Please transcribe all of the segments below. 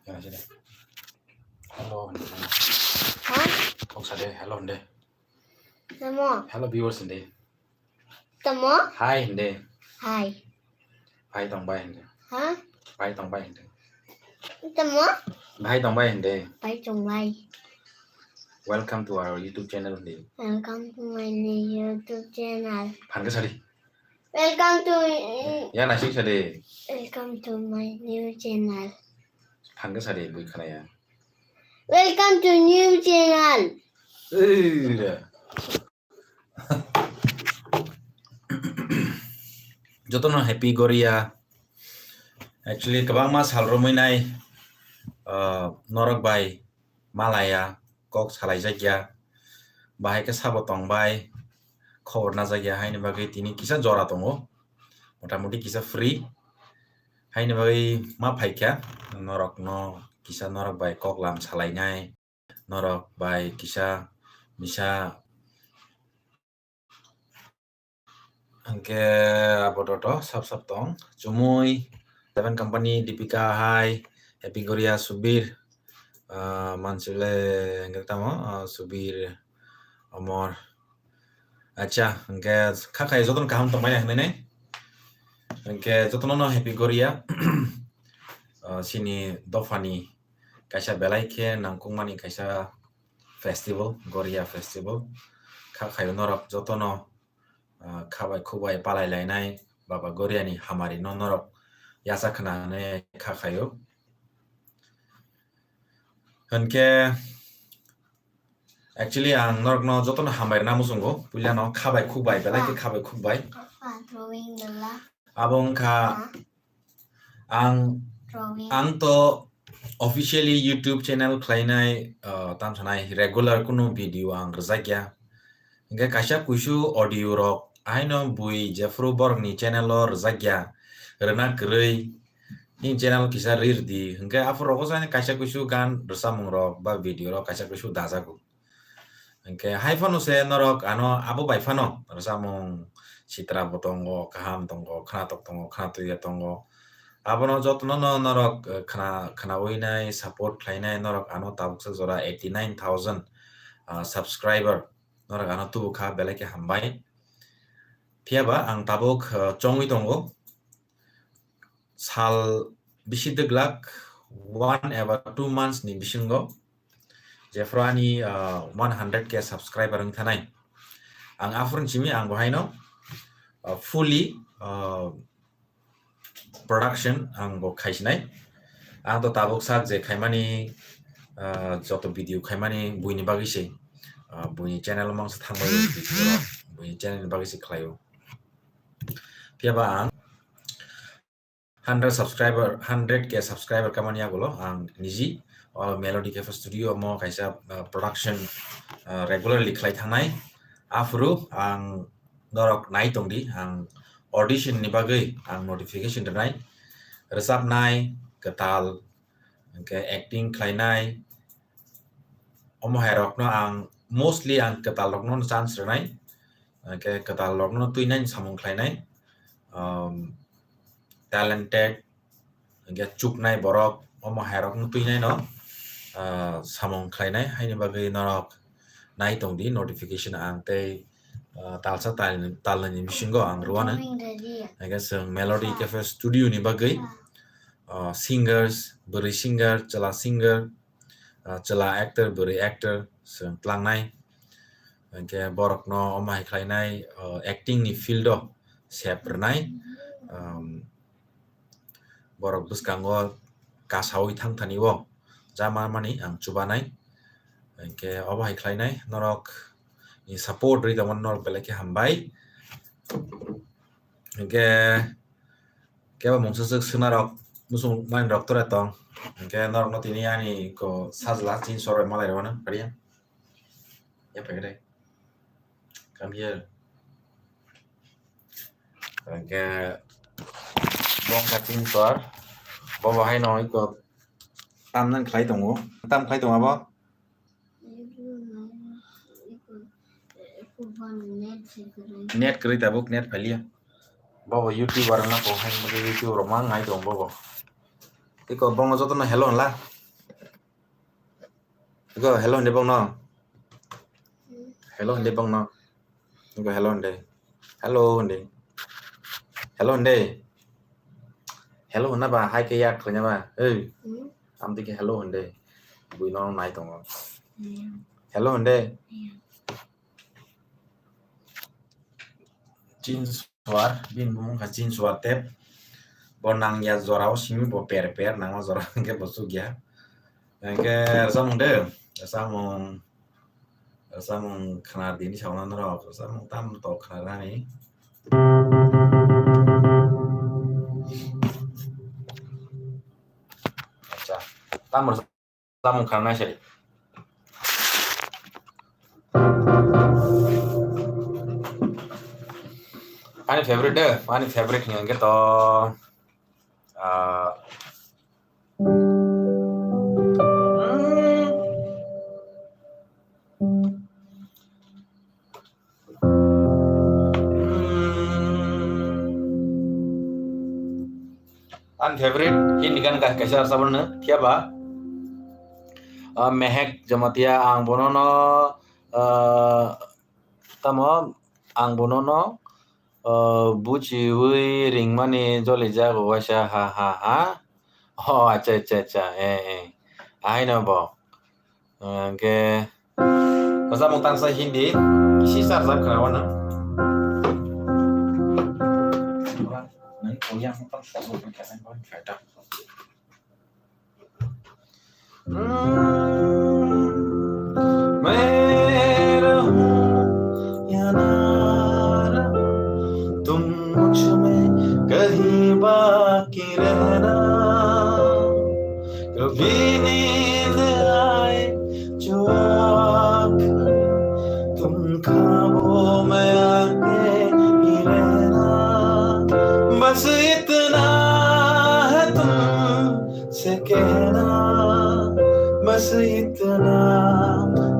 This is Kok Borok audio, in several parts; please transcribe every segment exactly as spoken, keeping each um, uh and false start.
Hello, hindi. Ha? Kok sa de, hello, hindi. Tamo? Hello, viewers, hindi. Tamo? Hi, hindi. Hi. Bai tong bai, hindi. Ha? Bai tong bai, hindi. Tamo? Bai tong bai, hindi. Bai tong bai. Welcome to our YouTube channel, hindi. Welcome to my new YouTube channel. Phan khe sadi. Welcome to Ya, naising sadi. Welcome to my new channel. Phan khe sadi, bui khana ya. Welcome to new channel. Ei, re. Jotono happy Goria. Actually, kwbangma sal romwi nai, uh, norok bai malaya, kok salaijakya, bahai khe sabo tongbai, khobor najakya, haini bagwi tini kisa jora tongo, motamuti kisa free, haini bagwi ma phaikha, norokno kisa norok bai kok lam salainai, norok bai kisa misa. Hwnkhe abo toto sap sap tong. Chumui, Seven Company, Dipika hai, Happy Goria, Subir, ah, mansile hwnkhe tamo, ah, Subir, Omor. Acha, hwnkhe kha khai jotono kaham tongmani hwnwi nai. Hwnkhe jotono no Happy Goria, ah, sini dophani kaisa belai khe nangkukmani kaisa festival, Goria festival. Kha khaio norok jotono, ah, kha bai khuk bai palai lainai, Baba Goriani hamari no norok yasa khna hwnwi kha khaio. Hwnkhe, actually, ang norokno jotono hambai rwna muchungo, puilano kha bai khuk bai, belai khe kha bai khuk bai. Papa drawing the la. Abo wngkha Ha? Ang, Drawing. Ang to officially YouTube channel khlainai, uh, tam sanai regular kunu video ang rwjakya. Hwnkhe kaisa kuisu audio rok haino bui jephru borokni channel o rwjakya, rwna kwrwi, nini channel kisa rirdi. Hwnkhe aphuru rogo jani kaisa kuisu gan rwchapmung rok ba video rok kaisa kuisu dajago. Hwnkhe hai phano se norok ano abo bai phano rwchapmung sitra bo tongo, kaham tongo, khwnatok tongo, khwnatwi ya tongo. Abono jotono no norok, eh, khwna, khwnawi nai, support khlai nai norok ano tabuksa jora eighty nine thousand, ah, subscriber norok ano tubu kha, belai khe hambai. Phiya ba ang tabuk, eh, chongwi tongo. Sal bisi dwglak, one eba two months ni bisingo jephru ani, ah, one hundred K subscriber wng thanai. Ang aphuru simi ang bo haino, ah, fully, ah, production ang bo khaisinai. Ang to tabuk sak je khaimani, ah, joto video khaimani buini bagwi se, ah, buini channel o mangsa thangbai video rok, buini channel ni bagwi se khlaio. Phiya ba ang hundred subscriber, hundred K subscriber kamani yagulo ang niji o Melody Cafe Studio mo kaisa, uh, production, uh, regularly khlai thangnai. Aphuru ang norok nai tongdi, ang audition ni bagwi ang notification rwnai, rwchapnai, kwtal, hwnkhe acting khlainai, omo hai rokno ang mostly ang kwtal rokno chance rwnai, hwnkhe kwtal rokno twinani samung khlainai, um, talented, hwnkhe chuknai borok, omo hai rokno twinai no, ah, samung khlainai, haini bagwi norok nai tongdi notification ang tei, ah, talsa tal, talnani bisingo ang rwano. Hwnkhe chwng Melody Cafe Studio ni bagwi, ah, singers, bwrwi singer, chwla singer, ah, chwla actor, bwrwi actor chwng tlangnai. Hwnkhe borokno omo hai khlainai, ah, acting ni field o sep rwnai. Um, borok bwskango kasaui thang thani o ja ma mani ang chubanai. Hwnkhe obo hai khlainai norok ni support rwi tongmani norok belai khe hambai. Hwnkhe kebo mungsa swk swnarok muchung mani rok tora tong. Hwnkhe norokno tini ani ko sajla chin soroi malai rwmano pariya. Ya pegre. Come here. Hwnkhe bongkha chin sor. Bobo haino iko tam nang khlai tongo. Tam khlai tongo abo? Net kwrwi tabuk, net phailiya. Bobo YouTuber wngna kok hai, mungkhe YouTuber rok ma wngnai tongo bobo. Tei kok bongno jotono hello hwnla. Go hello hindi bongno. Hello hindi bongno. Go hello hindi. Hello hindi. Hello hindi. Hello hwnna ba hai khe yak khlai ba. Ei. Hmm? Amtwi khe hello hindi. Bui no nai tongo. Hmm. Hello hindi. Hmm. Chin suar, bini bumung kha chin suar tep. Bo nang ya jora o simi bo per per, nang o jora hwnkhe bo chuk ya. Hwnkhe rwchapmung de, rwchapmung, rwchapmung khna dini sauna norok, rwchapmung tam to khna rani. Acha, tam rwchapmung khna nai sari. Ani favorite de, ani favorite hingke to, ah, ani favorite Hindi gan kaisa rwchapmung no, thiya ba? Ah, Mehek Jamatia, ang bono no, ah, tamo, ang bono no, ah, buchiwi ringmani jolijago waisa, ha, ha, ha. Oh, acha, acha, acha, eh, eh. Ahaino bo. Hwnkhe, rwchapmung tangsa Hindi, kisi charjak khna wano. मैं रहूं या ना रहूं, तुम मुझ में कहीं बाकी रहना। कभी नींद आए जो आंख, तुम ख्वाबों में आके ही रहना। बस इतना है तुमसे कहना, बस इतना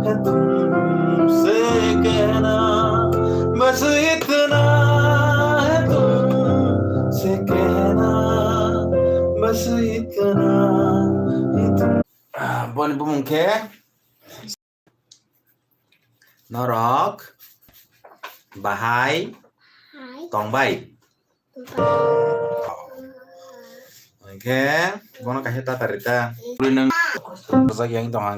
है तुमसे कहना, बस इतना है तुमसे कहना, बस इतना है तुम। Ah, boni bumung khe norok bahai tongbai. Hwnkhe bono kaisa tatarita. Bwrwi nang rwjak yang tong ang.